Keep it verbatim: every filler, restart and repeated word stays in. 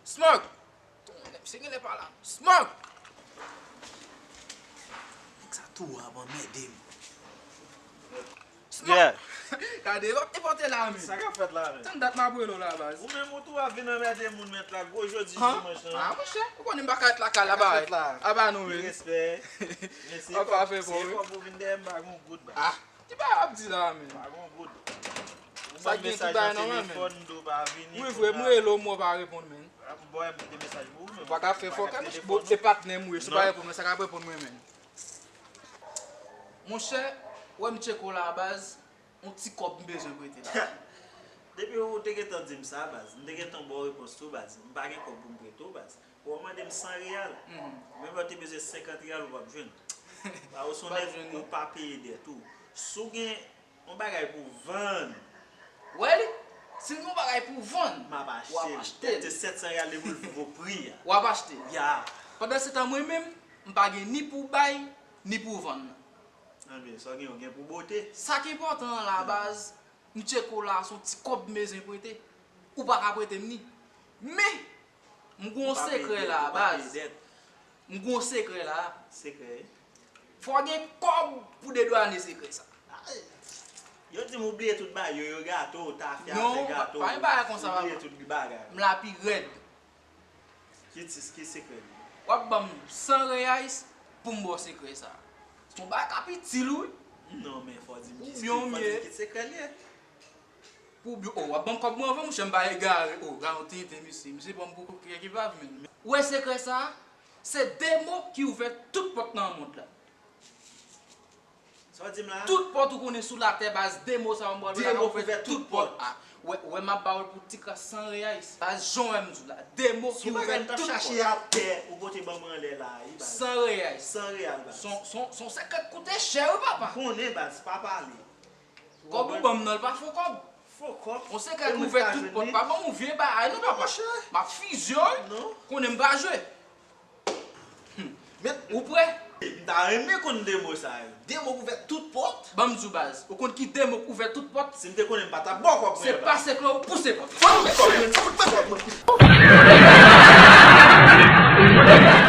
Smoke! Se genlè pa la. Smoke! Nèg sa tou ap anmède m. Smoke! Yeah. Gade, w ap depote la, men. Sa k ap fèt la, men? Tann dat m ap rele w la, baz. Ou menm ou tou ap vin anmède moun mèt la, gwo jodi dimanch lan. Ah, monchè, ou konnen m pa ka ret lakay la, ba. Sa k ap fèt la? Aba nou, men. Respè. Men se kòb, se kòb ou vin dèyè m, pa gon goud, baz. Ah, ki bagay w ap di la, men? Pa gon goud. Ou ban m mesaj nan telefòn, m di w pa vini. Wi, vre, m rele w, men w pa reponn, men. Bon, m kite mesaj pou ou, men ou pa ka fè fòkè, monchè. Bon, se patnè m ou ye, si w pa reponn mwen, sa k ap reponn mwen, men? Monchè, wè m tcheke w la, baz, yon ti kòb m bezwen prete la. Depi ou te gentan di m sa, baz, m te gentan ba w repons tou, baz. M pa gen kòb pou m prete w, baz. Ou mande m san reyal. Menm lè w te bezwen senkant reyal, ou p ap jwenn. Ba ou se yon nèg ou pa peye dèt ou. Si w gen yon bagay pou w vann. Wè li, si w gen yon bagay pou w vann, m ap achte l. Te sèt san reyal depi l vo pri a. W ap achte l. Ya. Pandan se tan mwen menm, m pa gen ni pou bay, ni pou vann. Anben, sa w gen, ou gen pou bote. Sa k enpòtan an la, baz, m tcheke w la, se yon ti kòb m bezwen prete. Ou pa ka prete m ni. Men, m gen yon sekrè la, baz. M gen yon sekrè la. Sekrè? Fò w gen kòb pou dedwane sekrè sa. Ay. Yo di m ou bliye tout bagay, yo, yo gato, tafya, fè gato. Non, pa gen bagay konsa, papa. Ou bliye tout bagay. M la pi rèd. Ki ti, ki sekrè li? W ap ban m san reyais pou m ba w sekrè sa. Se yon bagay k ap itil ou wi. Non, men fò w di m ki, fò w di m ki sekrè l ye. Pou byen, o, w ap ban m kòb mwen anvan, monchè, m pa egare. O, gade yon tenten, mesye. Misye pran m pou kèk epav, men. Ou wè sekrè sa? Se de mo ki ouvè tout pòt nan mond la. Sa w di m la? Tout pòt ou konnen sou latè, baz, de mo sa yo m pral ba w la ka ouvè tout pòt. Ah, wè, wè m ap ba w l pou ti kras san reyais. Baz, jan w wè m di w la, de mo ki ouvè tout pòt. Si w pa gen m t ap chache atè, ou pote ban mwen anlè la, wi, baz. San reyais. San reyal, baz. Son, son, son sekrè k koute chè, wi, papa. M konnen, baz, pa pale. Kòb ou ban m nan, l pa fo kòb. Fo kòb. Yon sekrè k ouvè tout pòt. Pa ban m yon vye bagay, non, papa. M ap fizye w, wi. Non. Konnen m pa jwe. Ou prè? M ta renmen konn de mo sa yo. De mo k ouvè tout pòt? Ban m di w baz, ou konn ki de mo k ouvè tout pòt? Si m te konnen m pa t ap ba w kòb mwen an. Se pase klò ou pouse pòt. Fout mwen kòb mwen, fout mwen kòb mwen.